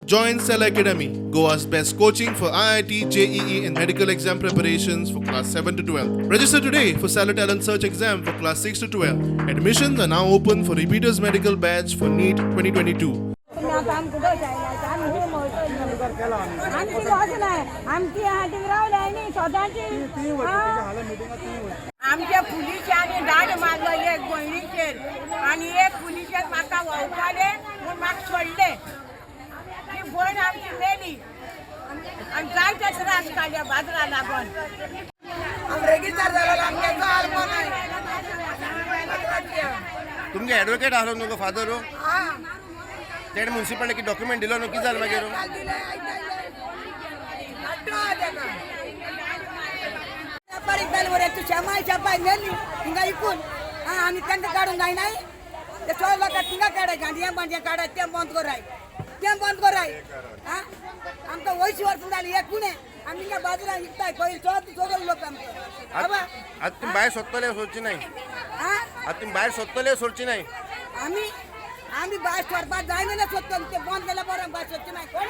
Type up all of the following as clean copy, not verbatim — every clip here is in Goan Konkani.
Join Cell Academy, Goa's best coaching for IIT, JEE, and medical exam preparations for class 7 to 12. Register today for Cellar Talent Search exam for class 6 to 12. Admissions are now open for repeaters medical batch for NEET 2022. आता आमकां जाय आमी खूब आमची वचनाय आमची हातीक रावल्याय न्ही स्वताची. आमच्या पुलिसांनी दाड मारलो एक भयणीचेर आनी एक पुलिशेन म्हाका वळखाले म्हूण म्हाका सोडले. ती भयण आमची मेली आनी जायते त्रास काडले बाजरा लागून. रेगिस्तार जालो आमगे चाल. तुमगे एडवोकेट आहलो न्हू गो फादर? तेणे म्युन्सिपालिटी डॉक्युमेंट दिलो न्हू, कितें जालें मागीर? व्यापारी जाले बरे तूं शेमाय शेपाय मेली हिंगा इकून. हा, आनी तांकां काडूंक जायनाय. ते सगळे लोकां थिंगा काडाय, गांडयां बांडयां काडाय. तें बंद कराय, तें बंद कराय. हा, आमकां 80 वर्सां जालीं एक कुणे. आमी हिंगा बाजूला विकताय पयलीं सगळे लोक आमकां बाबा. आतां तुमी भायर सोदतले सोडची नाही? हा. आतां तुमी भायर सोदतले सोडची नाही? आमी आमी भायर सोडपाक जायना. सोदतले ते बंद केल्या बरें. भायर सोदचे नाही कोण.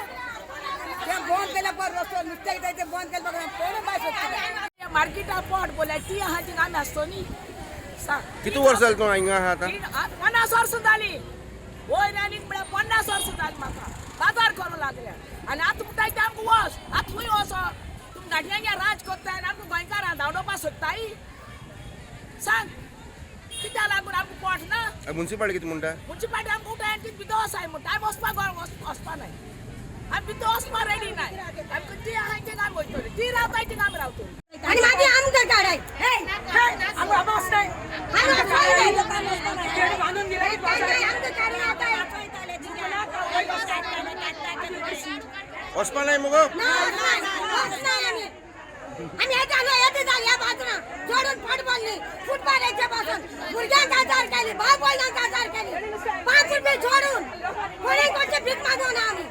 ते बंद केल्या बरें. रस्तो नुस्त्याक जाय, ते बंद केल्या बरें. कोण भायर सोदचे नाही. मार्केटा पोट बोलाय ती आहा थिंगा आमी आसतो न्ही, सांग. कितू वर्स जालें तूं हिंगा आहा आतां? 50 वर्सां जालीं. वयर आनी म्हळ्यार 50 वर्सां जालीं म्हाका बाजार करूंक लागल्या. आनी आतां म्हणटाय ते आमकां वच, आतां खंय वचो? तुमी गाडयांगे राज करताय आनी आमकां गोंयकारां धांवडोवपाक सोदताय. सांग, कित्याक लागून आमकां पोट ना? म्युन्सिपालिटी कितें म्हणटा? मुन्सिपालिटी आमकां उठाय आनी ती भितर वचाय म्हणटा. आमी वचपाक गोंय वचपा नाय. आमी भितर वचपाक रेडी नाय. आमकां ती आहाय थिंगा आमी वयतली, ती रावताय थिंगा आमी रावतली. आनी मागीर आमकां काडाय. बांदून दिले. आमकां काडून आतां. वचपा नाही मुगो? ना, ना, आमी आमी येता न्हू, येता जाल ह्या बाजून जोडून फुटबॉल न्ही, फुटबॉल हेच्या पासून भुरग्यांक आजार केली, भाव भयणांक आजार केली. 5 रुपये जोडून कोणी कोणचे भीक मागून आमी.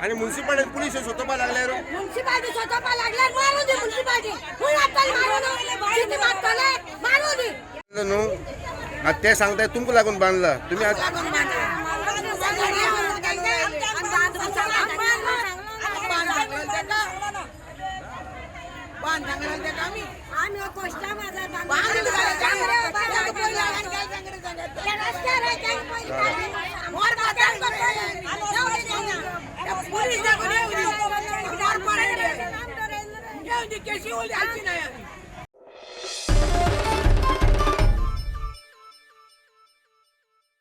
आनी म्युन्सिपालिटी पुलीस सोदपा लागले रो. मुन्सिपाल्टी सोदपा लागल्यार मारून दी मुन्सिपाल्टी. खंय आपल्याला मारून किती मारतले, मारून दी. न्हू, आतां ते सांगताय तुमकां लागून बांदला तुमी आतां. आमी कोश्टा बाजार. केशी